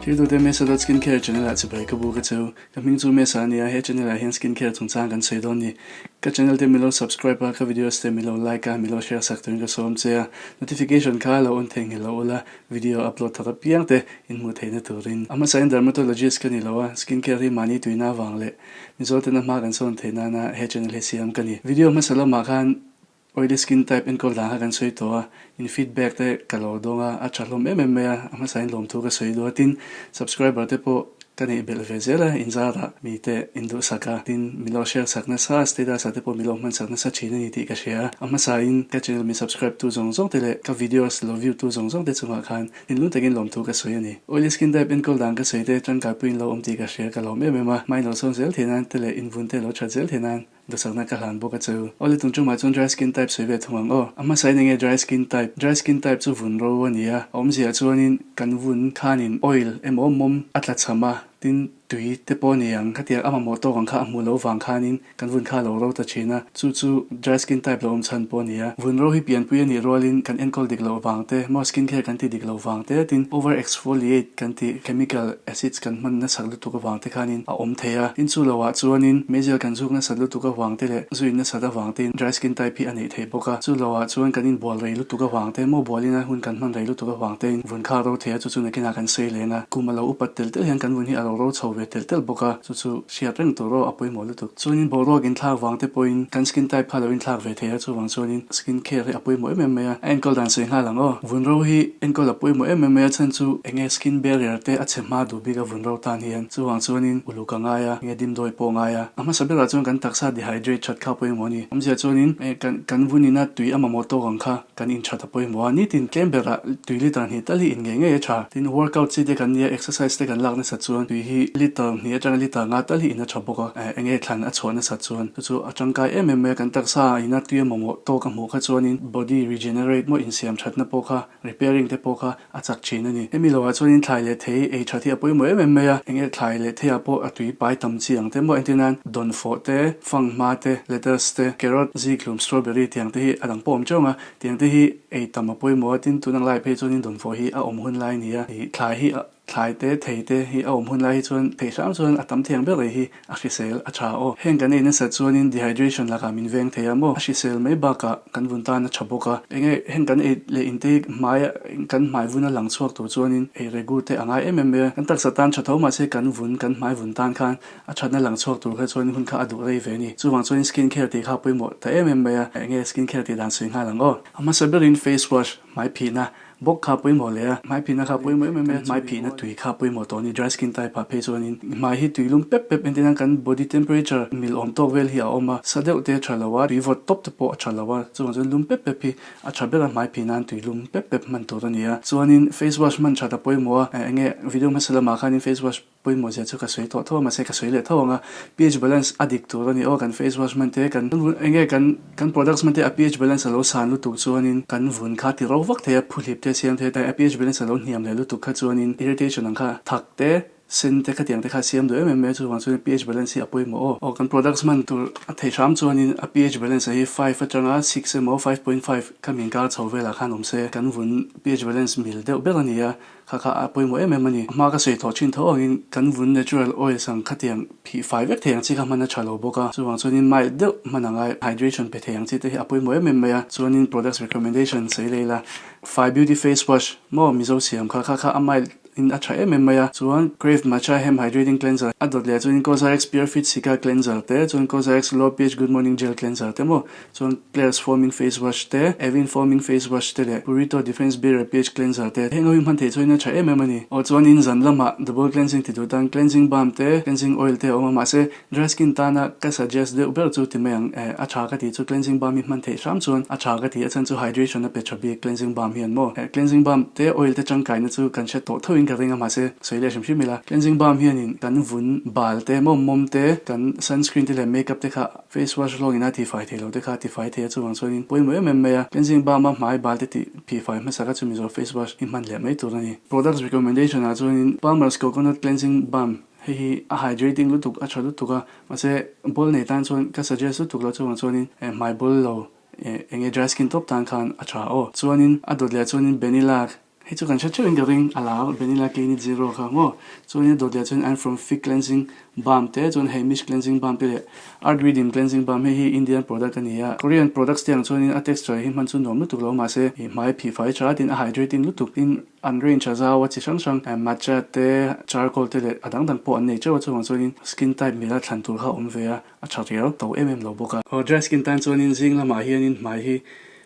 Thiltute Mesa dot Skincare channel ah chibai ka bu ka cheu. Ka hming chu Mesa a nia, he channel ah hian skincare chungchang kan sawi dawn ni. Ka channel te milo subscribe a, ka videos te milo like a, milo share sak turin ka sawm che a. Notification kha lo on theihnghilh lo ula, video upload thar apiang te in hmuh theihna turin. A hmasa in dermatologist ka ni lo a, skincare hi mahni tuina avang leh Mizo tena hma kan sawn theih nana he channel hi siam ka ni. Video hmasa lamah khan Oily skin type enkawl dan kha kan sawi tawh a, in feedback te ka lo dawng a, a tha hlawm em em mai a, a hmasain lawmthu ka sawi duh a, tin subscriber te pawh ka neih belh ve zel a, inzarah mi te in duhsak a, tin mi lo share sak nasa, status ah te pawh mi lo hman sak nasa thin a ni tih ka hria a, a hmasain ka channel min subscribe tu zawng zawng te leh ka videos lo view tu zawng zawng te chungah khan thinlung takin lawmthu ka sawi a ni. Oily skin type enkawl dan ka sawi te tangkaipui in lo awm tih ka hria ka lawm em em a, hma in lo sawn zel thei nan te leh invun te lo that zel thei nan Dawsakna ka hlan bawk a chu. Awle tung chungah chuan dry skin type sawi ve thung ang aw. A hmasa in enge dry skin type? Dry skin type chu vun ro a ni a, a awmzia chuanin kan vun khanin oil emaw mawm a tla cham a, tin tui te pawh a ni ang. Khatiang a mamawh tawk ang kha a hmuh loh vang khanin kan vun kha a lo ro ta thin a, chu chu dry skin type lo awm chhan pawh a ni a. Vun ro hi pianpui a nih rualin kan enkawl dik loh vang te, maw skin care kan ti dik loh vang te, tin over exfoliate kan tih chemical acids kan hman nasat lutuk avang te khanin a awm thei a, tin chu loah chuanin meizial kan zuk nasat lutuk avang te leh zu in nasat avang tein dry skin type hi a neih theih bawk a, chu loah chuan kan inbual rei lutuk avang te maw bualin a hun kan hman rei lutuk avang tein vun kha a ro thei a, chu chu nakinah kan sei len a, kum a lo upat telh telh hian kan vun hi a lo ro chho ve telh telh bawk a, chu chu hriat reng tur aw a pawimawh lutuk. Chuanin boruak inthlak vang te pawhin kan skin type kha a lo inthlak ve thei a, chuvang chuanin skin care hi a pawimawh em em mai a, a enkawl dan sawi nghal ang aw. Vun ro hi enkawl a pawimawh em em mai a, chhan chu enge skin barrier te a chhe hma duh bik a vun ro tan hian, chuvang chuanin uluk a ngai a, enge dimdawi pawh a ngai a. A hmasa berah chuan kan taksa dehydrate that kha a pawimawh a ni. Awmzia chuanin kan vun ina tui a mamawh tawk ang kha Kan inthat a pawimawh a, nitin tlem berah tui liter hnih tal hi in ngei ngei a tha. Tin, workout chi te kan nia, exercise te kan lak nasat chuan tui hi liter hnih atanga liter nga tal hi in a tha bawk a, eng nge thlan a chhuah nasat chuan chu chu a tangkai em em mai a, kan taksa ina tui a mamawh tawk a hmuh kha chuanin body regenerate maw insiam thatna pawh kha repairing te pawh kha a chak thin a ni. Hemi loah chuanin thlai leh thei ei that hi a pawimawh em em mai a, eng nge thlai leh theiah pawh a tui pai tam chi ang te maw entir nan dawnfawh te, fanghma te, lettuce te, carrot, zikhlum, strawberry tiang te hi a dang pawh awm teuh ang a, tiang te hi ei tam a pawimawh a, tin tun ang lai phei chuanin dawnfawh hi a awm hun lai a ni a, ih thlai hi a thlai te, thei te hi a awm hun lai hi chuan thei hram chuan a tam thiang ber ei hi A hrisel a tha aw. Heng kan ei nasat chuanin dehydration lakah min veng thei a maw? A hrisel mai bakah kan vun tan a tha bawk a. Enge heng kan ei leh inte hi hmai kan hmai vun a lang chhuak tur chuanin ei regu te a ngai em em mai a. Kan taksa tan tha tho mahse kan vun kan hmai vun tan khan a thatna lang chhuak tur kha chuanin hun kha a duh rei ve a ni. Chuvang chuanin skin care tih kha a pawimawh ta em em mai a. Enge skin care tih dan sawi nghal ang aw. A hmasa berin face wash hmai phihna Bawk kha pawimawh leh a, hmai phihna kha pawimawh em em a, hmai phihna tui kha pawimawh tawh a ni. Dry skin type ah phei chuanin hmai hi tui lum pep pep entir nan kan body temperature mil awm tawk vel hi a awm a, sa deuh te a tha lo a, tui vawt tawp te pawh a tha lo a, chuvang chuan lum pep pep hi a tha ber a, hmai phih nan tui lum pep pep hman tur a ni a. Chuanin face wash hman that a pawimawh a, enge video hmasa lamah khanin face wash Pawimawh zia chu ka sawi tawh tho a, mahse ka sawi leh tho ang a, pH balance a dik tur a ni aw, kan face wash hman te, kan eng nge kan kan products hman te a pH balance a lo san lutuk chuanin kan vun kha ti ro vak thei a, phuhlip te a siam thei a, a pH balance a lo hniam leh lutuk kha chuanin irritation ang kha thak te, sen te khatiang te kha a siam duh em em mai a, chuvang chuan pH balance hi a pawimawh aw. Aw kan products hman tur a thei hram chuanin a pH balance a hi five atanga six emaw five point five kha min kar chho velah khan awm se, kan vun pH balance mil deuh ber a ni a, Kha kha a pawimawh em em a ni. A hma ka sawi tawh thin tho angin kan vun natural oils ang khatiang phih fai vek thei ang chi kha hman a tha lo bawk a. Chuvang chuanin mild deuh hman a ngai. Hydration pe thei ang chi te hi a pawimawh em em mai a. Chuanin products recommendation sawi lei la. Fai beauty face wash maw Mizo siam kha kha kha a mild in a tha em em mai a. Chuan Crave Matcha Hemp Hydrating Cleanser a dawt leh chuanin Cosrx Pure Fit Cica Cleanser te chuan Cosrx Low pH Good Morning Gel Cleanser te maw Chuan Klairs Foaming Face Wash te, Avene Foaming Face Wash te leh Purito Defense Barrier pH Cleanser te heng ho hi hman theih chuan a tha em em a ni. Aw chuanin zan lamah double cleansing ti duh tan cleansing balm te, cleansing oil te a awm a, mahse dry skin tana ka suggest deuh ber chu ti mai ang eh a tha ka tih chu cleansing balm hi hman theih hram chuan a tha ka ti a chhan chu hydration a pe tha bik cleansing balm hian maw eh cleansing balm te oil te tangkaina chu kan hre tawh tho in ka ring a mahse sawi leh hrim hrim ila cleansing balm hianin kan vun bal te maw mawm te kan sunscreen te leh makeup te kha Face wash hlawngin a tifai thei lo te kha a tifai thei a, chuvang chuanin pawimawh em em mai a, cleansing balm a hmai bal te tih phihfai hmasa kha chu Mizo face wash hi hman leh mai tur a ni. Products recommendation ah chuanin Palmer's Coconut Cleansing Balm hei hi a hydrating lutuk a tha lutuk a, mahse bawl nei tan chuan ka suggest lutuk lo chuvang chuanin hmai bawl lo eng nge dry skin tawp tan khan a tha aw. Chuanin a dawt leh chuanin Benilak. Hei chu kan hre theuhin ka ring a lar Banila Clean It Zero kha maw? Chuanin a dawt leh chuan I'm From Fig Cleansing Balm te chuan Heimish Cleansing Balm te leh Art Redeem Cleansing Balm hei hi Indian product a ni a. Korean products te ang chuanin a texture hi hman chu nuam lutuk lo mahse ih hmai phih fai tha tin a hydrating lutuk tin an range a zau a chi hrang hrang matcha te charcoal te leh a dang dang pawh an nei teuh a chuvang chuanin skin type mila thlan tur kha a awm ve a a tha riau to em em lo bawk a. Aw dry skin tan chuanin zing lamah hianin hmai hi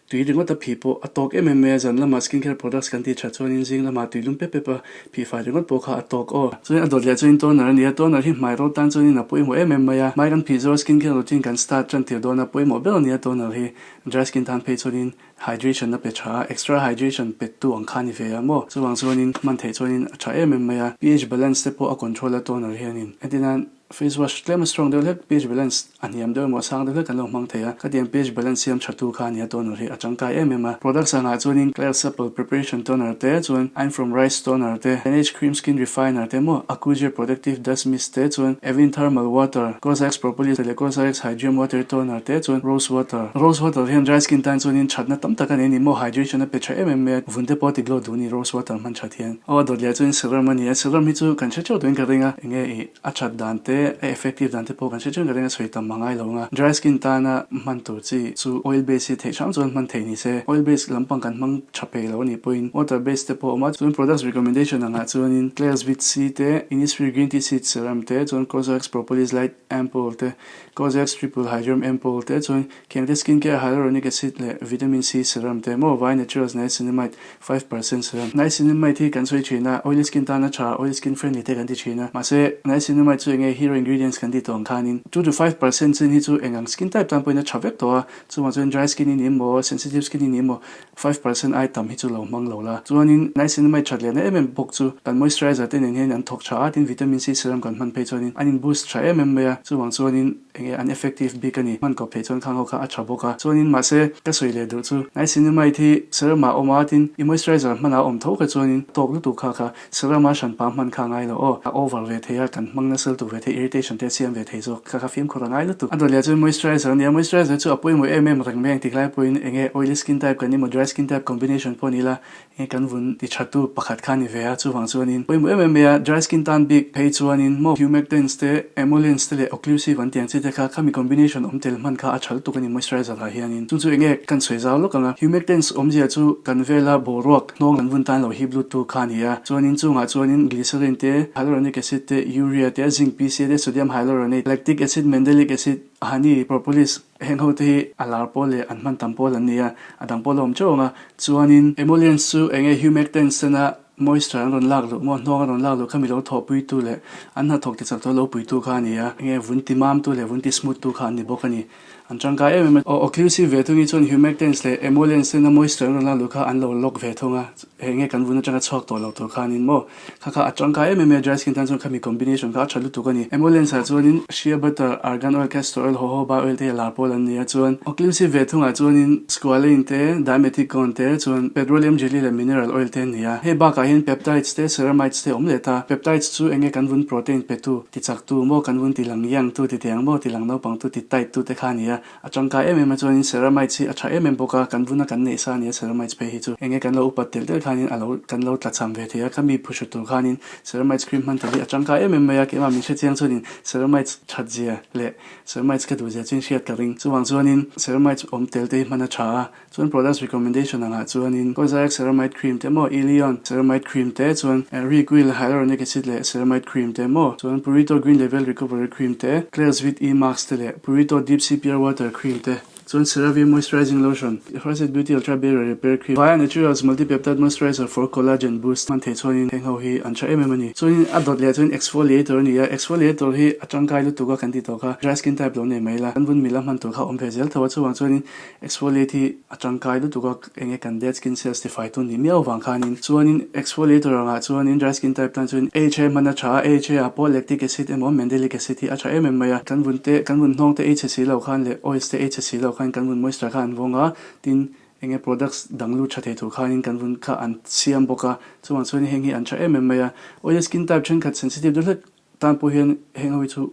Tui ringawt a phih pawh a tawk em em mai a, zan lamah skin care products kan tih that chuanin zing lamah tui lum pep pep a phih fai ringawt pawh kha a tawk aw. Chuan a dawt leh chuanin toner a ni a, toner hi hmai ro tan chuanin a pawimawh em em mai a, hmai kan phih zawh a skin care routine kan start tan tir dawn a pawimawh ber a ni a toner hi dry skin tan phei chuanin hydration a pe tha a, extra hydration pe tu ang kha a ni ve a maw, chuvang chuanin hman theih chuanin a tha em em mai a, pH balance te pawh a control a toner hianin entirnan Face wash tlem a strong deuh hlek, pH balance a hniam deuh emaw a sang deuh hlek kan lo hmang thei a, khatiang pH balance siam tha tu kha a nia toner hi a tangkai em em a. Products angah chuanin Clair Supple Preparation Toner te chuan I'm From Rice Toner te, NH Cream Skin Refiner te maw, Acuzia Protective Dust Mist te chuan Avene Thermal Water, Cosrx Propolis te leh Cosrx Hydrium Water Toner te chuan Rose Water. Rose Water hian dry skin tan chuanin thatna tam tak a nei a ni maw, hydration a pe tha em em mai a, vun te pawh a ti glow duh a ni Rose Water hman that hian. Aw a dawt leh chuan serum a ni a, serum hi chu kan hre theuh turin ka ring a, enge ih. A that dan te, a effective dan te pawh kan hre chiang ka ring a sawi tam a ngai lo ang a. Dry skin tana hman tur chi chu oil base hi theih hram chuan hman theih ni se. Oil base lampang kan hmang tha peih lo a nih pawhin water base te pawh a awm a. Chuan products recommendation angah chuanin Klairs Vit C te, Innisfree Green Tea Seed Serum te, chuan Cosrx Propolis Light Ampoule te, Cosrx Triple Hydrium Ampoule te, chuan Khengte Skin Care Hyaluronic Acid leh Vitamin C Serum te maw Vai Naturals Niacinamide 5% serum. Niacinamide hi kan sawi thin a, oily skin tan a tha, oily skin friendly te kan ti thin a. Mahse, niacinamide chu enge hero ingredients kan tih tawh ang khanin 2 to 5% chin hi chu eng ang skin type tan pawhin a tha vek tawh a, chuvang chuan dry skin i ni emaw, sensitive skin i ni emaw 5% ai tam hi chu lo hmang lo la. Chuanin niacinamide that lehna em em bawk chu kan moisturizer te nen hian an thawk tha a, tin vitamin C serum kan hman phei chuanin an in boost tha em em mai a, chuvang chuanin Enge an effective bik a ni. Hman kawp theih chuan khang ho kha a tha bawk a. Chuanin mahse ka sawi leh duh chu niacinamide hi serum ah a awm a tin i moisturizer hman ah a awm tho kha chuanin tawk lutuk kha kha serum a hranpa hman kha a ngai lo aw. A over ve thei a kan hmang nasa lutuk ve thei irritation te a siam ve thei zawk kha kha fimkhur a ngai lutuk. A dawt leh chuan moisturizer a ni a moisturizer chu a pawimawh em em reng mai ang tik lai pawhin enge oily skin type kan emaw dry skin type combination pawh ni ila Hei kan vun ti thatu pakhat kha a ni ve a, chuvang chuanin pawimawh em em mai a, dry skin tan bik phei chuanin maw humectants te, emollients te leh occlusive an tih ang chi te kha khami combination awm tel hman kha a tha lutuk a ni moisturizer ah hianin. Chu chu enge kan sawi zau lawk ang a, humectants awmzia chu kan vela boruak hnawng kan vun tan lo hip lut tu kha a ni a, chuanin chungah chuanin glycerin te, hyaluronic acid te, urea te, zinc PCA te, sodium hyaluronate, lactic acid, mandelic acid, honey, propolis, Heng ho te hi a lar pawl leh an hman tam pawl an ni a, a dang pawl a awm teuh ang a. Chuanin emollients chu eng nge humectants tena moisture an rawn lak luh maw, hnawng an rawn lak luh kha mi lo thawhpuitu leh an hnathawk ti chak tawh lo puitu kha a ni a. Eng nge vun ti mamtu leh vun ti smooth tu kha an ni bawk a ni. An tangkai em em a. Aw occlusive ve thung hi chuan humectants leh emollients tena moisture an rawn lak luh kha an lo lock ve thung a. Eng nge kan vun atanga chhuak tawh lo tur khanin maw? Kha kha a tangkai em em e, dry skin tan chuan khami combination kha a tha lutuk a ni. Emollients ah chuanin shea butter, argan oil, castor oil, jojoba oil te hi a lar pawl an ni a, chuan occlusive ve thungah chuanin squalane te, dimethicone te, chuan petroleum jelly leh mineral oil te an ni a. Hei bakah hian peptides te, ceramides te a awm leh ta. Peptides chu enge kan vun protein petu, ti chaktu maw, kan vun ti lang young tu, ti teng maw, ti lang naupang tu, ti tight tu te kha a ni a. A tangkai em em a chuanin ceramides hi a tha em em bawk a, kan vuna kan neih sa a nia ceramides phei hi chu enge kan lo upat telh telh khanin a lo kan lo tlachham ve thei a, khami phuhru tur khanin ceramides cream hman tel hi a tangkai em em mai a, keimah min hrechiang chuanin ceramides that zia leh ceramides ka duh zia chu in hriat ka ring. Chuvang chuanin ceramides awm tel te hi hman a tha a, Chuan products recommendation angah chuanin Cosrx ceramide cream te maw, Elion ceramide cream te, chuan Reequil hyaluronic acid leh ceramide cream te maw, chuan Purito green level recovery cream te, Klairs Vit E mask te leh Purito deep sea pure water cream te, chuan CeraVe moisturizing lotion, First Beauty ultra barrier repair cream, Vaya Naturals multi-peptide moisturizer for collagen boost hman theih chuanin heng ho hi an tha em em a ni. Chuanin a dawt leh chuan exfoliator a ni a, exfoliator hi a tangkai lutuk a kan ti tawh kha, dry skin type lo nei mai la, kan vun mila hman tur kha a awm ve zel tho a, chuvang chuanin Exfoliate hi a tangkai lutuk a, enge kan dead skin cells ti fai tu ni miau vang khanin. Chuanin exfoliator angah chuanin dry skin type tan chuan AHA hman a tha a, AHA ah pawh lactic acid emaw mandelic acid hi a tha em em mai a. Kan vun te, kan vun hnawng te ei chhe si lo khan leh oils te ei chhe si lo khan kan vun moisture kha an vawng a, tin enge products dang lut tha thei tur khanin kan vun kha an siam bawk a, chuvang chuan heng hi an tha em em mai a. Oily skin type thenkhat sensitive deuh hlek Tan pawh hian heng ho hi chu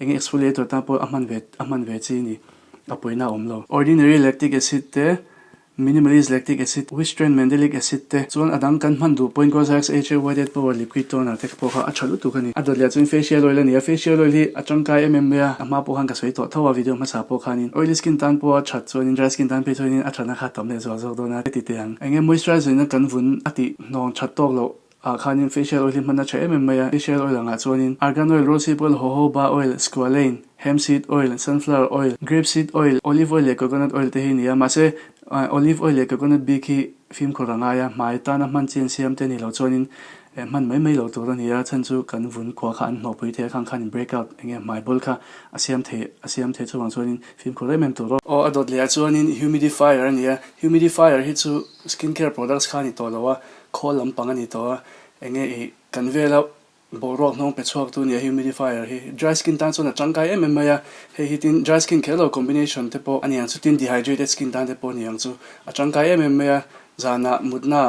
eng nge exfoliator tan pawh a hman ve a hman ve chi a ni, a pawina a awm lo. Ordinary lactic acid te, Minimalist Lactic Acid, Wishtrend Mandelic Acid te chuan a dang kan hman duh pawhin Cosrx HA White Head Power Liquid Toner te pawh kha a tha lutuk a ni. A dawt leh chuan facial oil a ni a, facial oil hi a tangkai em em mai a, a hma pawh khan ka sawi tawh tho a video hmasa pawh khanin oily skin tan pawh a that chuanin dry skin tan phei chuanin a thatna kha a tam leh zual zawk dawn a ti teh ang. Enge moisturizer in a kan vun a tih hnawng that tawk loh ah khanin facial oil hi hman a tha em em mai a, facial oil angah chuanin argan oil, rosehip oil, jojoba oil, squalane, hemp seed oil, sunflower oil, grape seed oil, olive oil leh coconut oil te hi a ni a, mahse olive oil leh coconut bik hi fimkhur a ngai a, hmai tana hman chi an siam te a nih loh chuanin hman mai mai lo tur a ni a, chhan chu kan vun khua kha an hnawhpui thei a, khang khan in break out eng nge hmai bawl kha a siam thei a siam thei chuvang chuanin fimkhur em em tur aw. Aw a dawt leh ah chuanin humidifier a ni a, humidifier hi chu skin care products kha a ni tawh lo a, Khawl lampang a ni tawh a, enge i kan vela boruak hnawng pe chhuak tu nia humidifier hi dry skin tan chuan a tangkai em em mai a, hei hi tin dry skin kher lo combination te pawh a ni ang chu tin dehydrated skin tan te pawh a ni ang chu a tangkai em em mai a, zanah mutna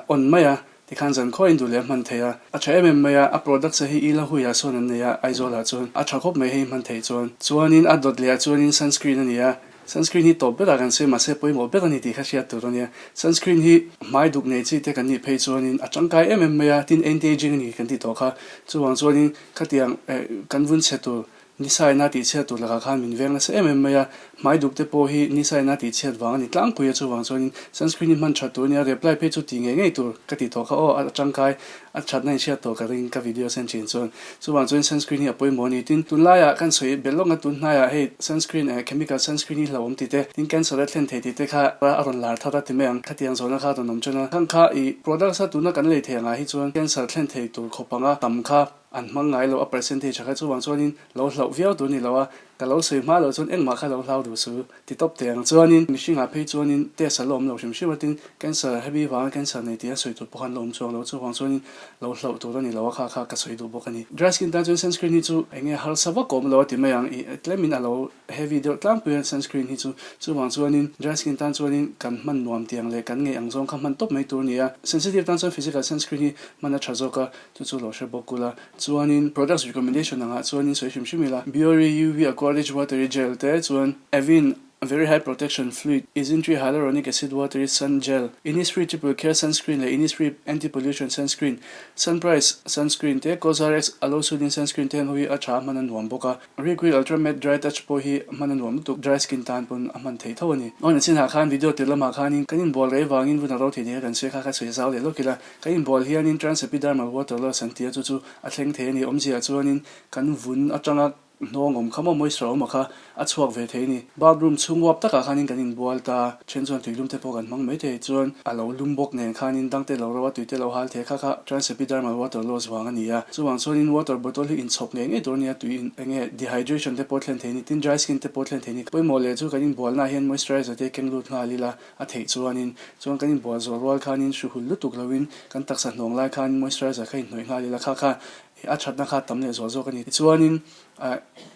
on mai a tikhan zan khawiin duh leh a hman theih a, a tha em em mai a, a products a hi i la huiah sawn an nei a Aizawl ah chuan a tha khawp mai hei hman theih chuan chuanin a dawt leh ah chuanin sunscreen a ni a. Sunscreen hi tawp berah kan sawi mahse pawimawh ber a ni tih kha hriat tur a nia. Sunscreen hi hmai duk nei chi te kan nih phei chuanin a tangkai em em mai a, tin anti-aging a ni kan tih tawh kha. Chuvang chuanin khatiang eh kan vun chhe tur nisa ina tih chhiat tur lakah khan min veng nasa em em mai a, hmai duk te pawh hi nisa ina tih chhiat vang a ni tlangpui a, chuvang chuanin sunscreen hi hman that tur a nia, reply phei chu tih ngei ngei tur ka tih tawh kha aw a tangkai A thatna in hriat tawh ka ring ka video sen thin chuan. Chuvang chuan sunscreen hi a pawimawh a ni. Tin, tunlaiah kan sawi belh lawk a tun hnaiah hei sunscreen eh chemical sunscreen hi hlauhawm tih te, tin cancer a thlen thei tih te kha a rawn lar thar a ti mai ang. Khatiang zawhna kha a rawn awm ṭan a. Khang kha i products a tuna kan lei thei angah hi chuan cancer thlen thei tur khawp anga tam kha an hmang ngai lo a percentage a kha. Chuvang chuanin lo hlauh viau tur a ni lo a, ka lo sawi hma loh chuan engmah kha lo hlau duh su. Ti tawp teh ang chuanin mihringah phei chuanin test a la awm lo hrim hrim a, tin cancer heavy vanga cancer nei tih a sawi tur pawh khan la awm chuang lo, chuvang chuanin lo hlauh tur a ni lo a, kha kha ka sawi duh bawk a ni. Dry skin tan chuan sunscreen hi chu eng nge harsa vak awm lo a ti mai ang, ih tlemin a lo heavy deuh tlangpui a sunscreen hi chu, chuvang chuanin dry skin tan chuanin kan hman nuam tiang leh kan ngeih ang zawng kha hman tawp mai tur a ni a, sensitive tan chuan physical sunscreen hi hman a tha zawk a, chu chu lo hre bawk ula. Chuanin products recommendation angah chuanin sawi hrim hrim ila, Biore UV Aqua-Rich Watery Gel te chuan Avene Very High Protection Fluid, Isntree Hyaluronic Acid Watery Sun Gel, Innisfree Triple Care Sunscreen leh Innisfree Anti-Pollution Sunscreen, Sunprise Sunscreen te, Cosrx Aloe Soothing Sunscreen te heng ho hi a tha hman a nuam bawk a. Reequil Ultra Matte Dry Touch pawh hi hman a nuam lutuk, dry skin tan pawn a hman thei tho a ni. Aw nachinah khan video tir lamah khanin kan inbual rei vangin vun a ro thei nia kan sawi kha kha sawi zau leh lawk ila. Kan inbual hianin transepidermal water loss an ti a, chu chu a thleng thei a ni. Awmzia chuanin kan vun atanga hnawng awm kha maw moisture awm a kha a chhuak ve thei a ni. Bathroom chhung uap takah khanin kan inbual ta, then chuan tuilum te pawh kan hmang mai thei chuan a lo lum bawk nen khanin dang te lo ro a, tui te lo hal thei a, kha kha transepidermal water loss vang a ni a. Chuvang chuanin water bottle hi inchhawp ngei ngei tur a ni a, tui in eng nge dehydration te pawh thlen thei a ni, tin dry skin te pawh thlen thei a ni. Pawimawh leh chu kan inbualnaah hian moisturizer te keng lut nghal ila, A theih chuanin, chuan kan inbual zawh rual khanin hri hul lutuk loin kan taksa hnawng lai khanin moisturizer kha inhnawih nghal ila kha kha a thatna kha tam leh zual zawk a ni. Tichuanin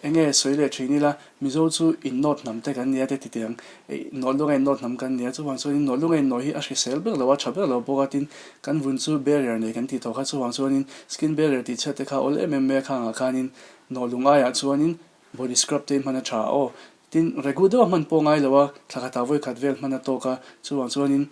eng nge sawi leh thin ila, Mizo chu innawt hnam te kan nia te ti teh ang, nawh lunga innawt hnam kan nia, chuvang chuanin nawh lunga innawh hi a hrisel ber lo a, tha ber lo bawk a, tin kan vun chu barrier nei kan tih tawh kha, chuvang chuanin skin barrier tih chhiat te kha awl em em mai a, khangah khanin nawh lung aiah chuanin body scrub te hman a tha aw. Tin, regu deuh a hman pawh ngai lo a, thla khatah vawi khat vel hman a tawk a, chuvang chuanin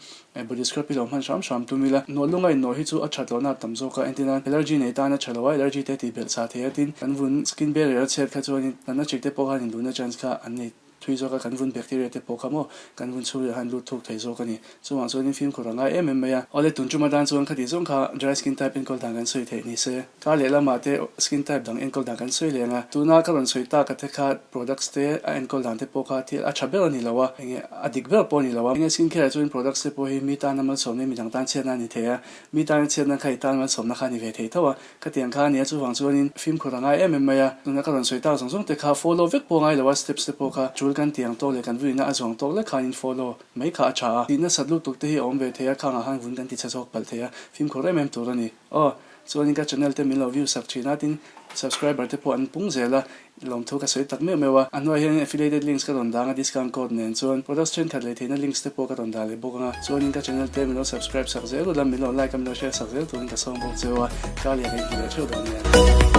body scrub hi lo hman hram hram tum ila, nawh lunga innawh hi chu a that lohna a tam zawk a, entirnan allergy nei tan a tha lo a, allergy te tih belh chah thei a, tin kan vun skin barrier a chhiat kha chuanin natna hrik te pawh khan inluhna chance kha an nei thui zawk a, kan vun bacteria te pawh kha maw kan vun chhungriah khan lut thuk thei zawk a ni. Chuvang chuanin fimkhur a ngai em em mai a. Awle tun tum atan chuan khati zawng kha dry skin type enkawl dan kan sawi theih ni se. Kar leh lamah te skin type dang enkawl dan kan sawi leng a. Tuna ka rawn sawi tak a te kha products te a enkawl dan te pawh kha thil a tha ber a ni lo a, enge a dik ber pawh a ni lo a. Enge skin care ah chuan products te pawh hi mi tana malsawmna mi dang tan chhiatna a ni thei a, mi tana chhiatna kha i tan malsawmna kha a ni ve thei tho a. Khatiang kha a ni a, chuvang chuanin fimkhur a ngai em em mai a. Tuna ka rawn sawi tak zawng zawng te kha follow vek pawh a ngai lo a, steps te pawh kha tul kan tiang tawk leh kan vuina a zawng tawk lek khanin follow Mai kha a tha a, tih nasat lutuk te hi a awm ve thei a, khangah khan vun kan ti chhe zawk palh thei a, fimkhur em em tur a ni. Aw, chuanin ka channel te min lo view sak thin a, tin subscriber te pawh an pung zel a, lawmthu ka sawi tak meuh meuh a, a hnuaiah hianin affiliated links ka rawn dang a discount code nen chuan products thenkhat leh theihna links te pawh ka rawn dah leh bawk ang a, chuanin ka channel te min lo subscribe sak zel ula, min lo like a, min lo share sak zel turin ka sawm bawk cheu a, kar leh ka inhmu leh theuh dawn nia.